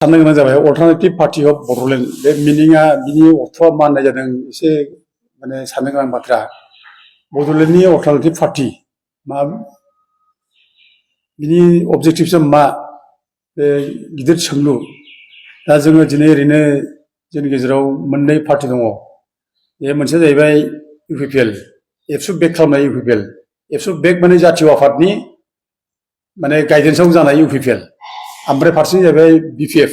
साननो गोनां जाबाय अल्टारनेटिभ पार्टि अफ बड'लेण्ड बे मिनिङा बिनि अर्थआ मा होननाय जादों एसे माने साननो गोनां बाथ्रा बड'लेण्डनि अल्टारनेटिभ पार्टि मा बिनि अबजेक्टिभसा मा बे गिदिर सोंलु दा जोङो दिनै ओरैनो जोंनि गेजेराव मोननै पार्टि दङ बे मोनसेया जाहैबाय इउपिपिएल एबसु बेक खालामनाय इउपिपिएल एबसु बेक माने जातीय आफादनि माने गाइडेन्सआव जानाय इउपिपिएल ओमफ्राय फारसेथिं जाहैबाय बिपिएफ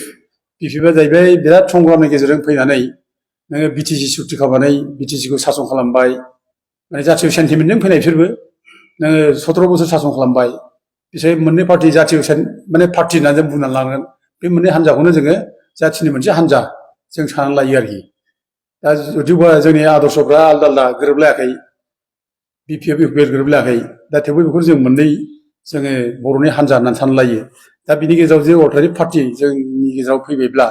बिपिएफआ जाहैबाय बिराद संग्रामनि गेजेरजों फैनानै नोङो बिटिसि सुक्ति खालामनानै बिटिसिखौ सासन खालामबाय माने जातीय सेन्टिमेन्टजों फैनाय बिसोरबो नोङो 17 बोसोर सासन खालामबाय बिसोर मोननै पार्टि जातीय माने पार्टि होननानै जों बुंनानै लानांगोन बे मोननै हान्जाखौनो जोङो जाथिनि मोनसे हान्जा जों साननानै लायो आरोखि दा जुदिबा जोंनि आदर्शफ्रा आलदा आलदा गोरोबलायाखै बिपिएफ इउपिएल गोरोबलायाखै दा थेवबो बेखौ जों मोननै जोङो बर'नि हान्जा होननानै साननानै लायो दा बिनि गेजेराव जे अल्टारनेटिभ पार्टि जोंनि गेजेराव फैबायब्ला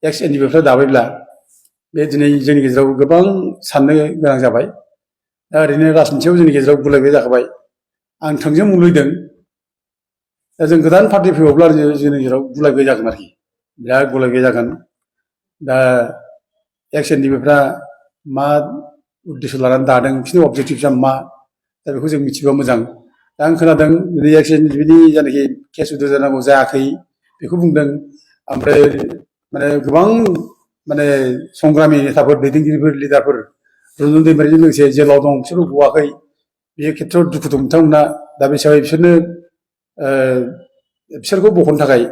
एक्स एनडिपिफ्रा दाबायब्ला बे दिनै जोंनि गेजेराव गोबां साननो गोनां जाबाय दा ओरैनो राजनितियाव जोंनि गेजेराव गुलाय गुजाय जाखाबाय आं थोंजों मुलुगदों दा जों गोदान पार्टि फैबावब्ला जोंनि गेजेराव गुलाय गुजाय जागोन आरोखि बिराद गुलाय गुजाय जागोन दा एक्स एनडिपिफ्रा मा उद्देश्य लानानै दादों बिसोरनि अबजेक्टिभसा मा दा बेखौ जों मिथिबा मोजां दा आं खोनादों दिनै एक्स एनडिपिनि जायनाखि केस उद्ध जानांगौ जायाखै बेखौ बुंदों ओमफ्राय माने गोबां माने संग्रामि नेताफोर दैदेनगिरिफोर लिडारफोर रन्जन दैमारिजों लोगोसे जेलाव दं बिसोरबो गवाखै बे खेथ्रआव दुखु दं बिथांमोना दा बे हिसाबै बिसोरखौ बख'नो थाखाय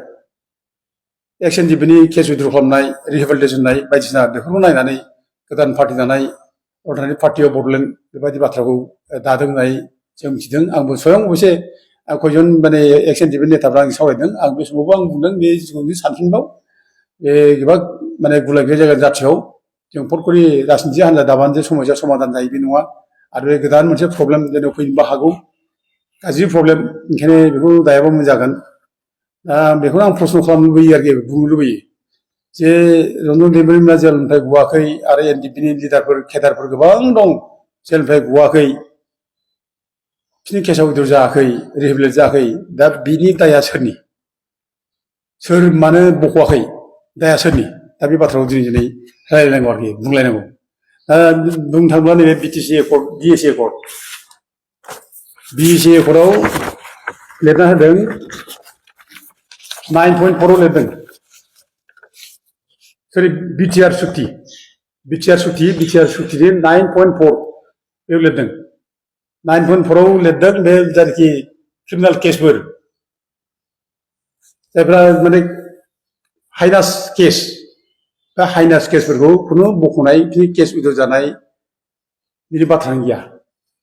एक्स एनडिपिनि केस उइथ्र खालामनाय रिहेबिलिटेसन होनाय बायदिसिना बेफोरखौ नायनानै गोदान पार्टि दानाय अल्टारनेटिभ पार्टि अफ बड'लेण्ड बेबायदि बाथ्राखौ दादों होननानै जों मिथिदों आंबो स्वयं अबयसे खयजन माने एक्स एनडिपिनि नेताफ्रा आं सावरायदों आं बे समावबो आं बुंदों बे जिखुनु सानफिनबाव बे गोबां माने गुलाय गुजाय जायगा जाथियाव जों फटकरि राजनिति हान्जा दाबानो जे समस्या समाधान जायो बे नङा आरो बे गोदान मोनसे प्रब्लेम जेनेबा फैनोबो हागौ गाज्रि प्रब्लेम ओंखायनो बेखौ दायाबा मोजां जागोन दा बेखौनो आं प्रश्न खालामनो लुबैयो आरोखि बुंनो लुबैयो जे रन्जन दैमारिमोना जेलनिफ्राय गवाखै आरो एनडिपिनि लिडारफोर केडारफोर गोबां दं जेलनिफ्राय गवाखै बिसोरनि केसआ उइथ्र जायाखै रिहेबिलिटेट जायाखै दा बिनि दाया सोरनि सोर मानो बख'वाखै दाया सोरनि दा बे बाथ्राखौ दिनै रायलायनांगौ आरोखि बुंलायनांगौ दा बुंनो थाङोब्ला नैबे BTC accord BAC accord BAC एकर्डआव लिरना होदों 9.4 आव लिरदों सरि बिटिआर सुक्ति बिटिआर सुक्तिनि 9.4 बेयाव लिरदों 9.4 आव लिरदों बे जायखि क्रिमिनेल केसफोर जायफ्रा माने हाइनास केस बा हाइनास केसफोरखौ खुनु बख'नाय केस उइथ्र जानाय बिनि बाथ्रानो गैया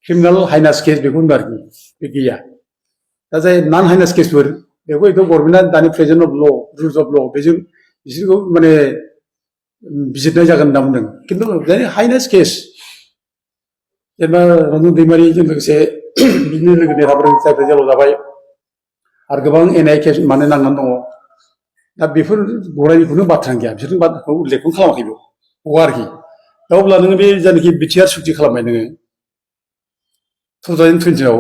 क्रिमिनेल हाइनास केस बेखौ होनबा आरोखि बे गैया दा जाय नन हाइनास केसफोर बेखौ गभर्नमेन्टआ दानि प्रेजेन्ट अफ ल रुल्स अफ ल बेजों बिसोरखौ माने बिजिरनाय जागोन होनना बुंदों खिन्थु हाइनास केस जेनेबा रन्जन दैमारिजों लोगोसे बिदिनो लोगो नेताफोर जायफोर जेलाव जाबाय आरो गोबां एनआइ केस माने नांनानै दङ दा बेफोर गनायनिखौनो बाथ्रानो गैया बिसोरनि बाथ्राखौ उल्लेखखौनो खालामाखै बेयाव गवा आरोखि दा अब्ला नोङो बे जायनाखि बिटिआर सुक्ति खालामबाय नोङो 2020 आव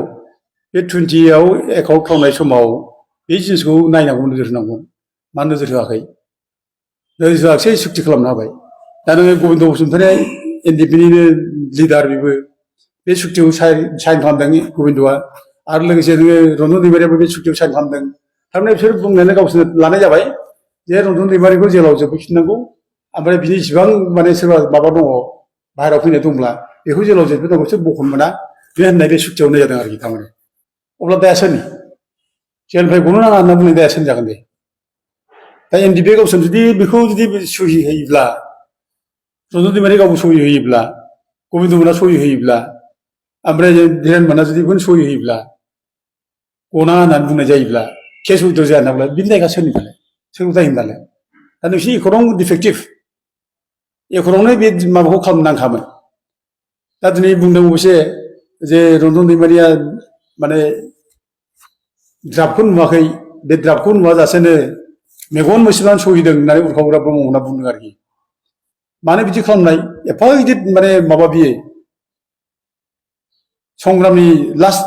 बे 20 आव एकाउन्ट खालामनाय समाव बे जिनिसखौ नायनांगौ नोजोर होनांगौ मा नोजोर होआखै नोजोर होआखै सुक्ति खालामना होबाय दा नोङो गबिन्द बसुमतारी एनडिपिनिनो लिडार बेबो बे सुक्तिखौ साइन खालामदों गबिन्दआ आरो लोगोसे नोङो रन्जन दैमारियाबो बे सुक्तिखौ साइन खालामदों थारमाने बिसोर बुंनानै गावसोरनो लानाय जाबाय जे रन्जन दैमारिखौ जेलाव जोबहैफिननांगौ ओमफ्राय बिनि इसिबां माने सोरबा माबा दङ बाहेरायाव फैनाय दंब्ला बेखौ जेलाव जोबहैनांगौ बिसोर बख'नो मोना बे होननाय बे सुक्तियाव होनाय जादों आरोखि थारमाने अब्ला दाया सोरनि जेलनिफ्राय गनो नाङा होनना बुंनाय दाया सोरनि जागोन दे दा एनडिपिआ गावसोर जुदि बेखौ जुदि सहि होयोब्ला रन्जन दैमारि गावबो सहि होयोब्ला गबिन्द मोना सहि होयोब्ला ओमफ्राय धीरेन मोना जुदि बेखौनो सहि होयोब्ला गनाङा होननानै बुंनाय जायोब्ला केस उइथ्र जाया होनाब्ला बिनि दायआ सोरनि दालाय सोरखौ दाय होनो दालाय दा नोंसोर एकर्डआव डिफेक्टिभ एकर्डआवनो बे माबाखौ खालामनो नांखामोन दा दिनै बुंदों अबयसे जे रन्जन दैमारिया माने द्राफ्टखौ नुवाखै बे द्राफ्टखौ नुवाजासेनो मेगन मोसेबनानै सहिदों होननानै उर्खावग्रा ब्रह्म होनना बुंदों आरोखि मानो बिदि खालामनाय एफा गिदिर माने माबा बियो संग्रामनि लास्ट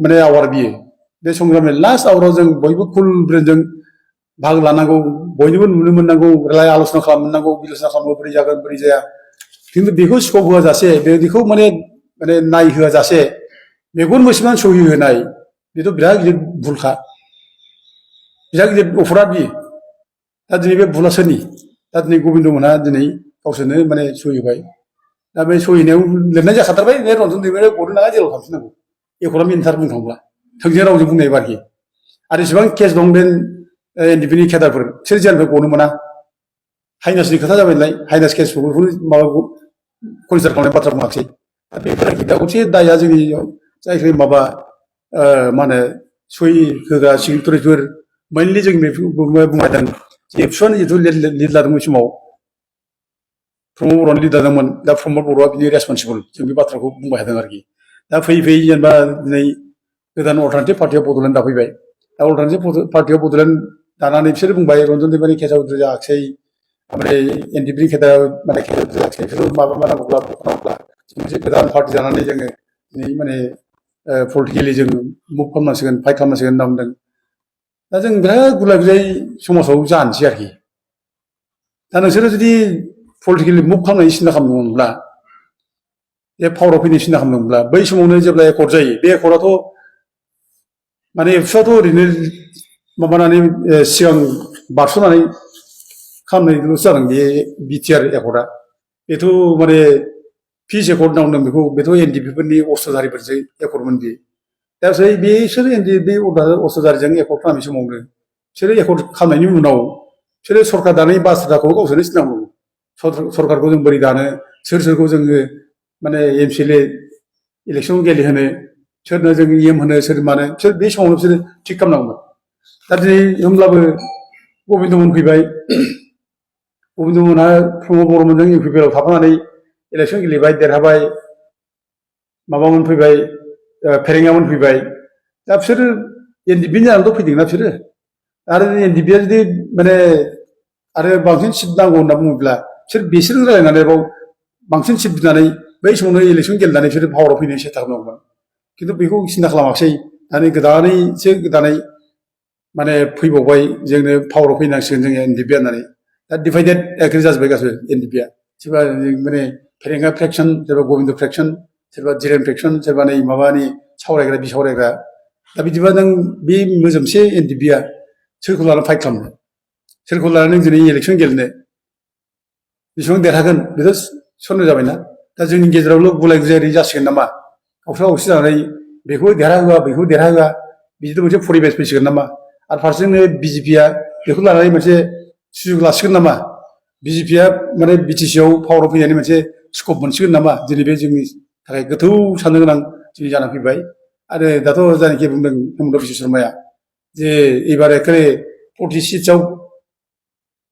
माने आवार बियो बे संग्रामनि लास्ट आवाराव जों बयबो कुल ब्रेनजों बाहागो लानांगौ बयनिबो नुनो मोननांगौ राय आल'सना खालामनांगौ बिलसना खालामनांगौ बोरै जागोन बोरै जाया खिन्थु बेखौ स्कप होआजासे बेखौ माने नायहोआजासे मेगन मोसेबनानै सहि होनाय बेथ' बिराद गिदिर भुलखा बिराद गिदिर अपराध बियो दा दिनै बे भुला सोरनि दा दिनै गबिन्द मोनहा दिनै गावसोरनो माने सहि होबाय दा बे सहि होनायाव लिरनाय जाखाथारबाय बे रन्जन दैमारिया गनो नाङा जेराव थांफिननांगौ एखौरा मिनिथार बुंनो थांब्ला थोंजों रावजों बुंनाय बारखि आरो जेसेबां केस दं बे एनडिपिनि केडारफोर बिसोर जेलनिफ्राय गनो मोना हाइनासनि खोथा जाबाय नालाय हाइनास केसफोरखौ माबा कनसिडार खालामनाय बाथ्रा बुङाखिसै बेफोर दा गंसे दाया जोंनि जायखि माबा मा होनो सहि होग्रा सिगिरिटरिफोर मेनलि जों बुंबायदों एबसुआनो जिथु लिड लादों बै समाव प्रमद बर'नि लिड लादोंमोन दा प्रमद बर'आ बिनि रेसपन्सिबल जों बे बाथ्राखौ बुंबाय थादों आरोखि दा फैयै फैयै जेनेबा दिनै गोदान अल्टारनेटिभ पार्टिया बड'लेण्ड दाफैबाय दा अल्टारनेटिभ पार्टियाव बड'लेण्ड दानानै बिसोर बुंबाय रन्जन दैमारिनि केसआव उद्रि जायाखिसै ओमफ्राय एनडिपिनि केसआव माने केसआव उद्रि जायाखिसै बिसोर माबा नांगौब्ला बखनांगौब्ला मोनसे गोदान पार्टि जानानै जोङो दिनै माने पलिटिकेलि जों मुभ खालामनांसिगोन फाइट खालामनांसिगोन होनना बुंदों दा जों बिराद गुलाय गुजाय समाजाव जानोसै आरोखि दा नोंसोरो जुदि पलिटिकेलि मुभ खालामनायनि सिन्था खालामदोंमोनब्ला बे पावाराव फैनायनि सिन्था खालामदोंमोनब्ला बै समावनो जेब्ला एकर्ड जायो बे एकर्डआथ' माने एबसुआथ' ओरैनो माबानानै सिगां बारस'नानै खालामनायल'सो जादों बे बिटिआर एकर्डआ बेथ' माने पिस एकर्ड होनना बुंदों बेखौ बेथ' एनडिपिफोरनि अस्त्रधारिफोरजों एकर्डमोन बियो दा बिसोर बे अस्त्रधारिजों एकर्ड खालामनाय समावनो बिसोरो एकर्ड खालामनायनि उनाव बिसोरो सरकार दानायनि बाथ्राखौ गावसोरनो सिनांगौ सरकारखौ जों बोरै दानो सोर सोरखौ जोङो माने एमसिएलए इलेक्सन गेलेहोनो सोरनो जों एम होनो सोर मानो बिसोर बे समावनो बिसोरो थिग खालामनांगौमोन दा दिनै होमब्लाबो गबिन्दमोन फैबाय गबिन्दमोनहा प्रमद बर'मोनजों इउपिपिएलआव थाफानानै इलेक्सन गेलेबाय देरहाबाय माबामोन फैबाय फेरेंगामोन फैबाय दा बिसोरो एनडिपिनि जानानैथ' फैदोंना बिसोरो आरो एनडिपिआ जुदि माने आरो बांसिन सिट नांगौ होनना बुङोब्ला बिसोरजों रायलायनानै बाव बांसिन सिट बिनानै बै समावनो इलेक्सन गेलेनानै बिसोरो पावाराव फैनो सेस्था खालामनांगौमोन खिन्थु बेखौ सिन्था खालामाखिसै दानि गोदानै माने फैबावबाय जोंनो पावाराव फैनांसिगोन जोङो एनडिपिआ होननानै दा डिभाइडेड एग्रि जाजोब्बाय गासिबो एनडिपिआ सोरबा माने फेरेंगा फ्रेक्सन सोरबा गबिन्द फ्रेक्सन सोरबा जिरेन फ्रेक्सन सोरबा नै माबानि सावरायग्रा बिसावरायग्रा दा बिदिबा नों बे मोजोमसे एनडिपिआ सोरखौ लानानै फाइट खालामनो सोरखौ लानानै दिनै इलेक्सन गेलेनो बेसेबां देरहागोन बेथ' सन्देह जाबायना दा जोंनि गेजेरावल' गुलाय गुजाय जासिगोन नामा गावस्रा गावसि जानानै बेखौ देरहाहोआ बेखौ देरहाहोआ बिदिथ' मोनसे परिबेस फैसिगोन नामा आरो फारसेजोंनो बिजेपिआ बेखौ लानानै मोनसे सुजुग लासिगोन नामा बिजेपिआ माने बिटिसिआव पावाराव फैनायनि मोनसे स्कप मोनसिगोन नामा दिनै बे जोंनि थाखाय गोथौ साननो गोनां दिनै जानानै फैबाय आरो दाथ' जायनाखि बुंदों हेमन्त बिश्व शर्माया जे एबार एखेबारे 40 सिटसआव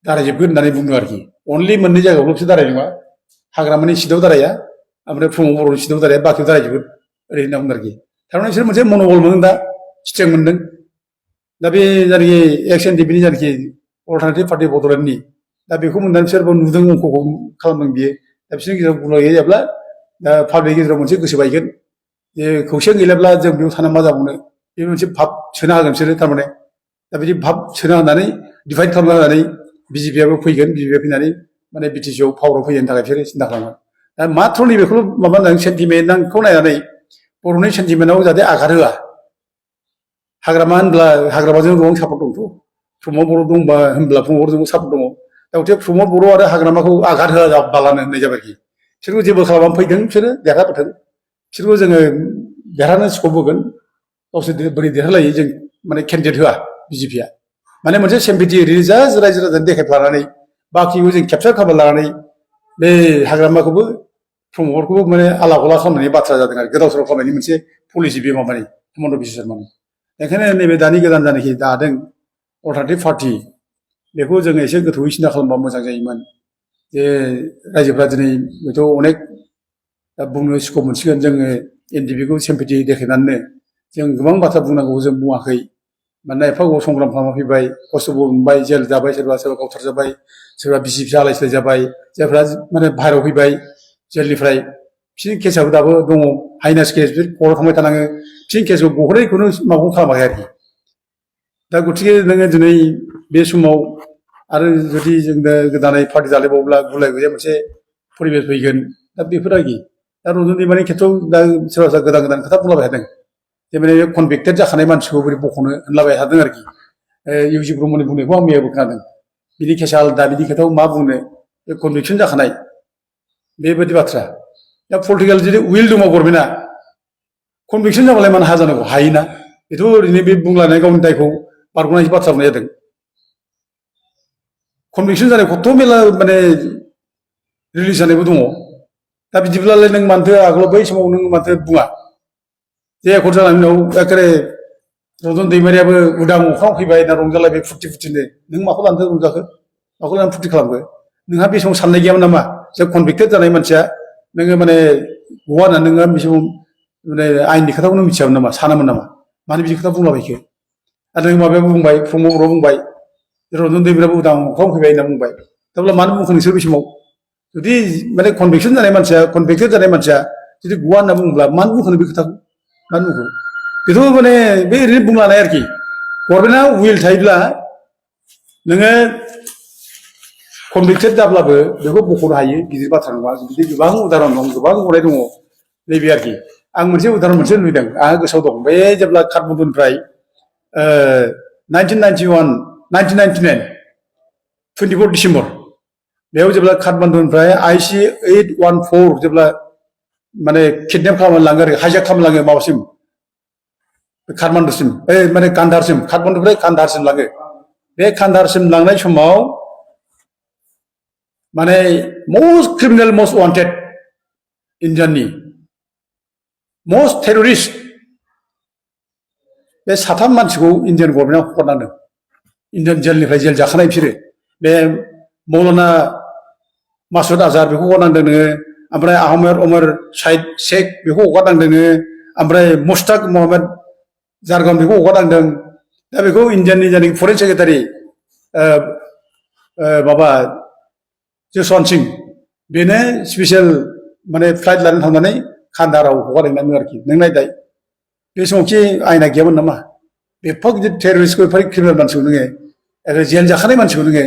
दारायजोबगोन होननानै बुंदों आरोखि अनलि मोननै जायगायावल'सो दाराय नङा हाग्रामानि सिटआव दाराया ओमफ्राय प्रमद बर'नि सिटआव दाराया बाखियाव दारायजोबगोन ओरै होनना बुंदों आरोखि थारमाने बिसोर मोनसे मन'बल मोनदों दा स्ट्रेंथ मोनदों दा बे जायनाखि एक्स एनडिपिनि जायनाखि अल्टारनेटिभ पार्टि बड'लेण्डनि दा बेखौ मोननानै बिसोरबो नुदों अंकखौ खालामदों बियो दा बिसोरनि गेजेराव गुलाय जायाब्ला दा पाब्लिकनि गेजेराव मोनसे गोसो बायगोन जे खौसे गैलाब्ला जों बेयाव थाना मा जाबावनो बे मोनसे भाब सोना होगोन बिसोरो थारमाने दा बिदि भाब सोना होनानै डिभाइड खालामना होनानै बिजेपिआबो फैगोन बिजेपिआ फैनानै माने बिटिसिआव पावाराव फैनायनि थाखाय बिसोरो सिन्था खालामगोन दा माथ्र' नैबेखौल' माबा होनदों सेन्टिमेन्टखौ नायनानै बर'नि सेन्टिमेन्टआव जाहाथे आघात होआ हाग्रामा होनब्ला हाग्रामाजों गोबां सापर्ट दंथ' प्रमद बर' दंबा होनब्ला प्रमद बर'जों सापर्ट दङ दा गथिखे प्रमद बर' आरो हाग्रामाखौ आघात होआ बालानो होननाय जाबाय आरोखि बिसोरखौ जेबो खालामनानै फैदों बिसोरो देरहाबोथों बिसोरखौ जोङो देरहानो स्कप होगोन गावसोर बोरै देरहालायो जों माने केन्डिडेट होआ बिजेपिआ माने मोनसे सेम्पिटि ओरैनो जास्ट रायजो राजानो देखायफ्लानानै बाखिखौ जों केपचार खालामना लानानै बे हाग्रामाखौबो प्रमदखौबो माने आला गला खालामनायनि बाथ्रा जादों आरो गोदाव सोराव खालामनायनि मोनसे पलिसि बे माबानि हेमन्त बिश्व शर्मानि ओंखायनो नैबे दानि गोदान जानाखि दादों अल्टारनेटिभ पार्टि बेखौ जोङो एसे गोथौयै सिन्था खालामबा मोजां जायोमोन जे रायजोफ्रा दिनै बेथ' अनेक बुंनो स्कप मोनसिगोन जोङो एनडिपिखौ सेम्पिटि देखायनानैनो जों गोबां बाथ्रा बुंनांगौ जों बुङाखै मानोना एफा गोबाव संग्राम खालामना फैबाय खस्थ'बो मोनबाय जेल जाबाय सोरबा गावथारजाबाय सोरबा बिसि फिसा आलाय सिलाय जाबाय जायफ्रा माने बाहेरायाव फैबाय जेलनिफ्राय बिसोरनि केसआबो दाबो दङ हाइनास केस बिसोर कर्टआव थांबाय थानाङो बिसोरनि केसखौ गहरैखौनो माबाखौ खालामाखै आरोखि दा गथिखे नोङो दिनै बे समाव आरो जुदि जोंनो गोदानै पार्टि जालायबावब्ला गुलाय गुजाय मोनसे परिबेस फैगोन दा बेफोर आरोखि दा रन्जन दैमारिनि खेथ्रआव दा सोरबा सोरबा गोदान गोदान खोथा बुंलाबाय थादों जे माने कनभिक्टेड जाखानाय मानसिखौ बोरै बख'नो होनलाबाय थादों आरोखि इउजि ब्रह्मनि बुंनायखौ आं मैयाबो खोनादों बिनि केसा आलादा बिनि खोथायाव मा बुंनो बे कनभिक्सन जाखानाय बेबायदि बाथ्रा दा पलिटिकेल जुदि उइल दङ गभर्नमेन्टआ कनभिक्सन जाबालाय मानो हाया जानांगौ हायोना बेथ' ओरैनो बे बुंलायनाय गावनि दायखौ बारग'नायनि बाथ्रा बुंनाय जादों कनभिक्सन जानाय खथ' मेला माने रिलिज जानायबो दङ दा बिदिब्लालाय नों मानोथो आगोलाव बै समाव नों मानोथो बुङा जे एकर्ड जानायनि उनाव एखेबारे रन्जन दैमारियाबो उदां अख्राङाव फैबाय ना रंजालायबाय फुर्ति फुर्तिनो नों माखौ लानोथो रंजाखो माखौ लानानै फुर्ति खालामखो नोंहा बे समाव साननाय गैयामोन नामा जे कनभिक्टेड जानाय मानसिया नोङो माने गवा होननानै नोङो बे समाव माने आयेननि खोथाखौ नों मिथियामोन नामा सानामोन नामा मानो बिदि खोथा बुंलाबायखो आरो नों माबायाबो बुंबाय प्रमद बर'आ बुंबाय रन्जन दैमारियाबो उदां अख्राङाव फैबाय होनना बुंबाय अब्ला मानो बुंखो नोंसोर बे समाव जुदि माने कनभिक्सन जानाय मानसिया कनभिक्टेड जानाय मानसिया जुदि गवा होनना बुङोब्ला मानो बुंखो बे खोथाखौ मानो बुंखो बेथ' माने बे ओरैनो बुंलानाय आरोखि गभर्नमेन्टआ उइल थायोब्ला नोङो कनभिक्टेड जाब्लाबो बेखौ बख'नो हायो गिदिर बाथ्रा नङा बिदि गोबां उदाहरन दं गोबां गनाय दङ नैबे आरोखि आं मोनसे उदाहरन मोनसे नुदों आंहा गोसोआव दं बे जेब्ला काठमान्डुनिफ्राय 1999 24 डिसेम्बर बेयाव जेब्ला काठमान्डुनिफ्राय IC 814 जेब्ला माने किडनेप खालामनानै लाङो आरो हाइजेक खालामनानै लाङो माबासिम काठमान्डुसिम माने कान्धारसिम काठमान्डुनिफ्राय कान्धारसिम लाङो बे कान्धारसिम लांनाय समाव माने मस्ट क्रिमिनेल मस्ट वान्टेड इन्डियाननि मस्ट टेररिस्ट बे साथाम मानसिखौ इन्डियान गभर्नमेन्टआ हगारनांदों इन्डियान जेलनिफ्राय जेल जाखानाय बिसोरो बे मौलाना मासुद आजहार बेखौ हगारनांदों नोङो ओमफ्राय आहमेद उमर साइद शेख बेखौ हगारनांदों नोङो ओमफ्राय मुस्ताक महम्मद जारगन बेखौ हगारनांदों दा बेखौ इन्डियाननि जायनाखि फरेन सेक्रेटारि माबा जसवन्त सिं बेनो स्पेसियेल माने फ्लाइट लानानै थांनानै कान्धाराव हगारहैनांदों आरोखि नों नायदाय बे समावखि आयना गैयामोन नामा एफा गिदिर टेररिस्टखौ एफा क्रिमिनेल मानसिखौ नोङो जेल जाखानाय मानसिखौ नोङो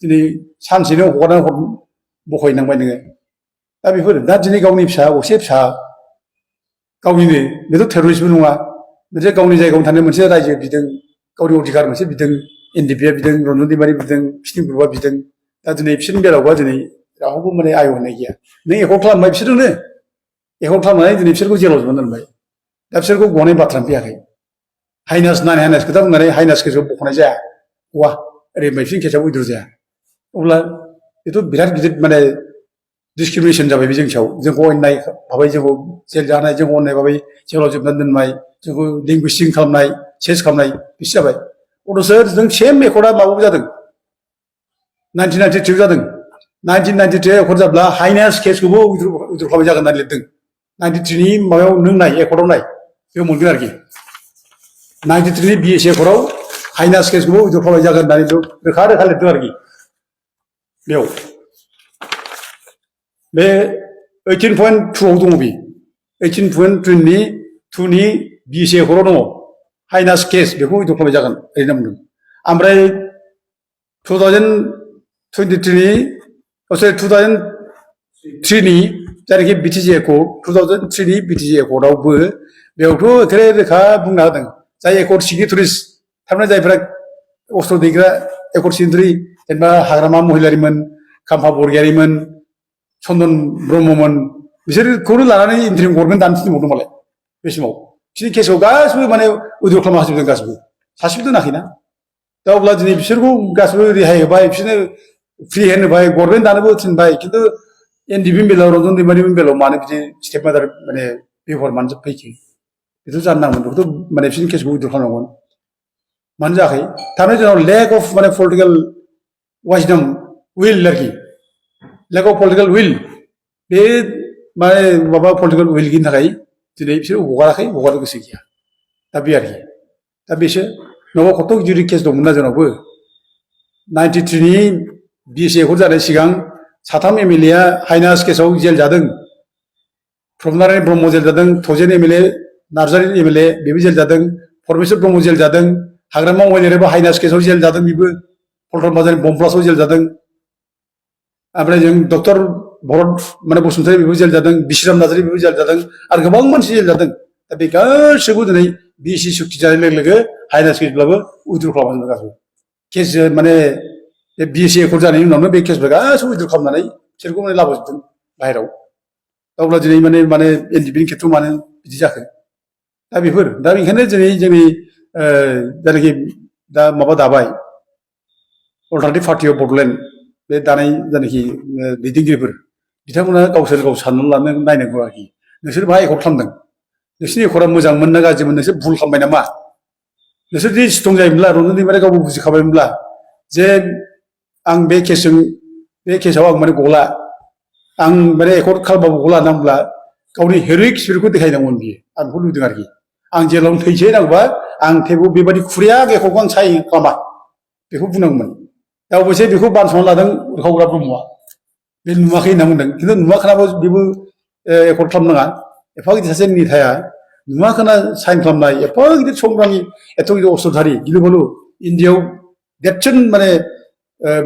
दिनै सानसेनो हगारनानै बख'हैनांबाय नोङो दा बेफोर दा दिनै गावनि फिसा असे फिसा गावनिनो बेथ' टेररिस्टबो नङा मोनसे गावनि जायगायावनो थानाय मोनसे रायजो बिदों गावनि अधिकार मोनसे बिदों NDP आ बिदों रन्जन दैमारि बिदों बिसोरनि ग्रुपआ बिदों दा दिनै बिसोरनि बेलायावबा दिनै रावबो माने आय होननाय गैया नों एकर्ड खालामबाय बिसोरजोंनो एकर्ड खालामनानै दिनै बिसोरखौ जेलाव जोबनानै दोनबाय दा बिसोरखौ गनाय बाथ्रानो फैयाखै हाइनास नान हाइनास खोथा बुंनानै हाइनास केसआव बख'नाय जाया गवा ओरै बिसोरनि केसआव उइद्र' जाया अब्ला बेथ' बिराद गिदिर माने डिसक्रिमिनेसन जाबाय बे जोंनि सायाव जोंखौ अननाय भाबै जोंखौ जेल जानाय जोंखौ अननाय भाबै जेलाव जोबनानै दोननाय जोंखौ लिंगुइस्टिक खालामनाय चेन्ज खालामनाय बिसो जाबाय अथ'सो जों सेम एकर्डआ माबाबो जादों 1992 जादों 1992 एकर्ड जाब्ला हाइनास केसखौबो उइद्र' खालामनाय जागोन होननानै लिरदों 93 नि माबायाव नों नाय एकर्डआव नाय बेयाव मोनगोन आरोखि 93 नि BSc एकर्डआव हाइनास केसखौबो उइद्र' खालामनाय जागोन होननानै रोखा रोखा लिरदों आरोखि बेयाव बे 18.2 आव दङ बे 18.2 नि BSc एकर्डआव दङ हाइनास केस बेखौ उइद्र' खालामनाय जागोन ओरैनो बुंदों ओमफ्राय 2003 नि जायनाखि BTG एकर्ड 2003 नि BTG एकर्डआवबो बेयावथ' एखेबारे रोखा बुंना होदों जाय एकर्ड सिगनेटरिस थारमाने जायफ्रा अस्त्र दैग्रा एकर्ड सिगनेटरि जेनेबा हाग्रामा महिलारिमोन खाम्फा बरगयारिमोन चन्दन ब्रह्ममोन बिसोरखौनो लानानै इन्ट्रिम गभर्नमेन्ट दानो थिनबावदों मालाय बे समाव बिसोरनि केसआव गासिबो माने उइद्र' खालामना होजोबदों गासिबो सासेबो दोनाखैना दा अब्ला दिनै बिसोरखौ गासिबो रेहाय होबाय बिसोरनो फ्रि हेन्ड होबाय गभर्नमेन्ट दानोबो थिनबाय खिन्थु NDP नि बेलायाव रन्जन दैमारिनि बेलायाव मानो बिदि स्टेप मादार माने बेबहार मानो फैखो बेथ' जानो नांगौमोन बेखौथ' माने बिसोरनि केसखौ उइद्र' खालामनांगौमोन मानो जायाखै थारमाने जोंनाव लेक अफ माने पलिटिकेल वाइसडम उइल आरोखि लेक अफ पलिटिकेल उइल बे माने माबा पलिटिकेल उइल गैयिनि थाखाय दिनै बिसोर हगाराखै हगारनो गोसो गैया दा बे आरोखि दा बेसो नङाबा खथ' गिदिर केस दंमोन ना जोंनावबो 93 नि BSc एकर्ड जानाय सिगां साथाम MLA आ हाइनास केसआव जेल जादों प्रमनारायण ब्रह्म जेल जादों थजेन MLA नार्जारि MLA बेबो जेल जादों परमेश्वर ब्रह्म जेल जादों हाग्रामा महिलारियाबो हाइनास केसआव जेल जादों बेबो पल्टन बाजारनि बम ब्लास्टआव जेल जादों ओमफ्राय जों डक्टर भरत माने बसुमतारी बेबो जेल जादों बिश्राम नार्जारी बेबो जेल जादों आरो गोबां मानसि जेल जादों दा बे गासैबो दिनै बिएसि सुक्ति जानाय लोगो लोगो हाइनास केसब्लाबो उइद्र' खालामनो गासैबो केस माने बिएसि एकर्ड जानायनि उनावनो बे केसफोरा गासैबो उइद्र' खालामनानै बिसोरखौ माने लाबोजोबदों बाहेराव अब्ला दिनै माने माने एनडिपिनि खेथ्रआव मानो बिदि जाखो दा बेफोर दा बेनिखायनो दिनै जोंनि जायनाखि दा माबा दाबाय अल्टारनेटिभ पार्टि अफ बड'लेण्ड बे दानाय जायनाखि दैदेनगिरिफोर बिथांमोना गावसोर गाव साननानै लानो नायनांगौ आरोखि नोंसोर मा एकर्ड खालामदों नोंसोरनि एकर्डआ मोजांमोन ना गाज्रिमोन नोंसोर भुल खालामबाय नामा नोंसोर जुदि स्ट्रं जायोमोनब्ला रन्जन दैमारिया गावबो बुजिखाबायमोनब्ला जे आं बे केसआव आं माने गला आं माने एकर्ड खालामबाबो गला नांब्ला गावनि हेर'इक स्पिरिटखौ देखायनांगौमोन बियो आं बेखौ लुबैदों आरोखि आं जेलावनो थैसै नांगौबा आं थेवबो बेबायदि खुरिया एकर्डखौ आं साइन खालामा बेखौ बुंनांगौमोन दा अबयसे बेखौ बानस'ना लादों उरखावग्रा ब्रह्मआ बे नुवाखै होनना बुंदों खिन्थु नुवाखैनाबो बेबो एकर्ड खालामनाङा एफा गिदिर सासे नेताया नुवाखैना साइन खालामनाय एफा गिदिर संग्रामि एथ' गिदिर अस्त्रधारि गिलु बालु इण्डियायाव देरसिन माने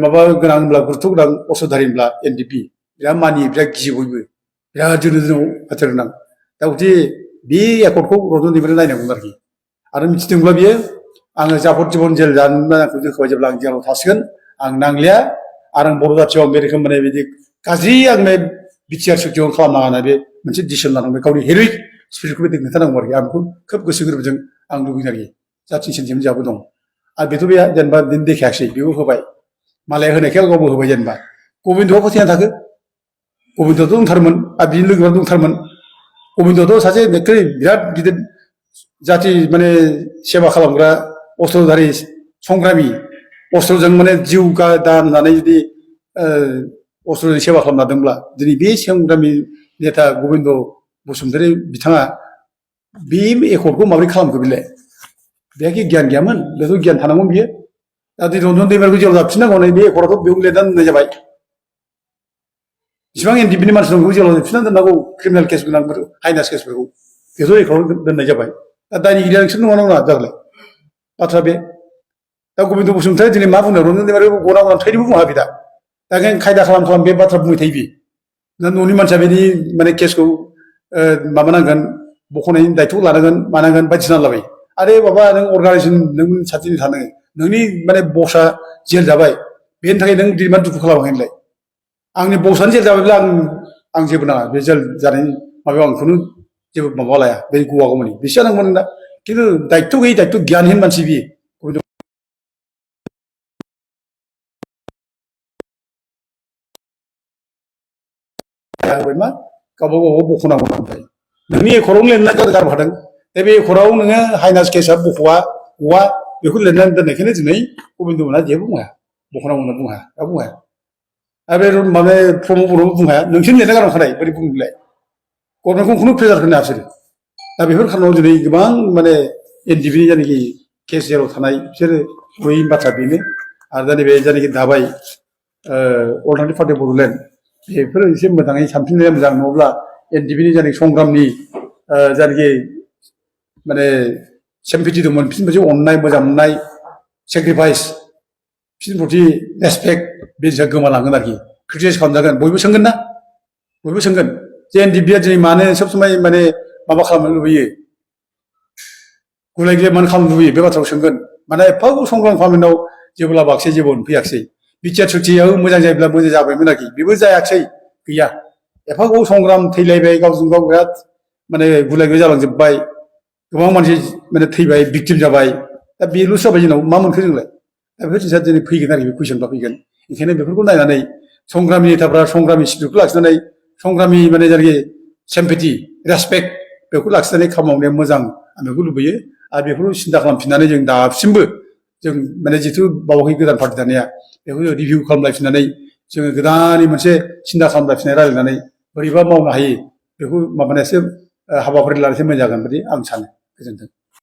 माबा गोनां होनब्ला गुरुत्व गोनां अस्त्रधारि होनब्ला एनडिपि बिराद मानियो बिराद गियो बयबो बिराद जोनो जोनाव बाथ्रा गोनां दा गथे बे एकर्डखौ रन्जन दैमारिया नायनांगौमोन आरो मिथिदोंब्ला बियो आङो जाफर जिबन जेल जानो आंखौ दोनखाबाय जेब्ला आं जेलाव थासिगोन आं नांलिया आरो आं बर' जाथियाव आं बे रोखोम माने बिदि गाज्रि आं बे बिटिआर सुक्तियाव खालामनाङा होनना बे मोनसे डिसिसन लानांबाय गावनि हेर'इक स्पिरिटखौ बे खोन्थानांगौ आरोखि आं बेखौ खोब गोसो गोरबोजों आं लुबैदों आरोखि जाथिनि सेन्टिमेन्ट जाबो दं आरो बेथ' बे जेनेबा दिन देखायाखिसै बेबो होबाय मालाया होनायखाय गावबो होबाय जेनेबा गबिन्दआ फोथायना थाखो गबिन्दआथ' दंथारमोन आरो बिनि लोगोआव दंथारमोन गबिन्दआथ' सासे बिराद गिदिर जाथि माने सेबा खालामग्रा अस्त्रधारि संग्रामि अस्त्रजों माने जिउ दाननानै जुदि अस्त्रजों सेबा खालामना दोंब्ला दिनै बे संग्रामि नेता गबिन्द बसुमतारी बिथाङा बे एकर्डखौ माबोरै खालामखो बेलाय बेहा गियान गैयामोन बेथ' गियान थानांगौमोन बियो दा दै रन्जन दैमारिखौ जेराव जाबफिननांगौ होननाय बे एकर्डआथ' बेयाव लिरनानै दोननाय जाबाय इसिबां एनडिपिनि मानसि दं बेखौ जेराव जाबफिननानै दोननांगौ क्रिमिनेल केस गोनांफोर हाइनास केसफोरखौ बेथ' एकर्डआव दोननाय जाबाय दा दायनिगिरिया नोंसोर नङा नङा जागोनलाय बाथ्रा बे दा गबिन्द बसुमतारी दिनै मा बुंनो रन्जन दैमारिखौ गनांगौ थैनोबो बुङा बे दा ओंखायनो खायदा खालाम बे बाथ्रा बुंबाय थायो बे दा न'नि मानसिया बेनि माने केसखौ माबानांगोन बख'नायनि दायथ' लानांगोन मानांगोन बायदिसिना लाबाय आरे बाबा नों अर्गानाइजेसन नों साथिनि थानो नोंनि माने बसआ जेल जाबाय बेनि थाखाय नों दिनै मा दुखु खालामाखैनोलाय आंनि बसआनो जेल जाबायब्ला आं जेबो नाङा बे जेल जानायनि माबायाव आं खुनु जेबो माबा लाया बे गवागौमानि बेसो जानांगौमोन दा खिन्थु दायित्व गैयै दायित्व गियानहीन मानसि बियो मा गावबा गाव बख'नांगौ ओमफ्राय नोंनि एकर्डआवनो लिरनानै गारबोखादों दा बे एकर्डआव नोङो हाइनास केसआ बख'वा गवा बेखौ लिरनानै दोननायखायनो दिनै गबिन्द मोनहा जेबो बुंनो हाया बख'नांगौ होनना बुंनो हाया रावबो बुंनो हाया आरो बे माने प्रमद बर'बो बुंनो हाया नोंसोरनो लिरना गारबोखानाय बोरै बुंनोलाय गभर्नमेन्टखौ खुनु प्रेसार होनो हाया बिसोरो दा बेफोर खारनाव दिनै गोबां माने एनडिपिनि जायनाखि केस जेराव थानाय बिसोरो गैयि बाथ्रा बेनो आरो दा नैबे जायनाखि दाबाय अल्टारनेटिभ पार्टि अफ बड'लेण्ड बेफोरो एसे मोजाङै सानफिननाया मोजां नङाब्ला एनडिपिनि जायनाखि संग्रामनि जायनाखि माने सेम्पिटि दंमोन बिसोरनि मोनसे अननाय मोजां मोननाय सेक्रिफाइस बिसोरनि प्रति रेसपेक्ट बे जिनिसा गोमालांगोन आरोखि क्रिटिसाइज खालामजागोन बयबो सोंगोन ना बयबो सोंगोन जे एनडिपिआ दिनै मानो सब समाय माने माबा खालामनो लुबैयो गुलाय गुजाय मानो खालामनो लुबैयो बे बाथ्राखौ सोंगोन माने एफा संग्राम खालामनायाव जेबो लाबोआखिसै जेबो मोनफैयाखिसै बिटिआर सुक्तियाबो मोजां जायोब्ला मोजां जाबायमोन आरोखि बेबो जायाखिसै गैया एफा गोबाव संग्राम थैलायबाय गावजों गाव बिराद माने गुलाय गुजाय जालांजोब्बाय गोबां मानसि माने थैबाय भिक्टिम जाबाय दा बेल'सो जाबाय जोंनाव मा मोनखो जोंलाय दा बेफोर जिनिसा दिनै फैगोन आरोखि बे कुइसनफ्रा फैगोन ओंखायनो बेफोरखौ नायनानै संग्रामि नेताफ्रा संग्रामि स्पिरिटखौ लाखिनानै संग्रामि माने जायनाखि सेम्पेथि रेसपेक्ट बेखौ लाखिनानै खामानि मावनाया मोजां आं बेखौ लुबैयो आरो बेफोरखौ सिन्था खालामफिननानै जों दासिमबो जों माने जिथु बावाखै गोदान पार्टि दानाया बेखौ रिभिउ खालामलायफिननानै जोङो गोदानै मोनसे सिन्था खालामलायफिननाय रायज्लायनानै बोरैबा मावनो हायो बेखौ माबानायासो हाबाफारि लानायसो मोजां जागोन बायदि आं सानो गोजोन्थों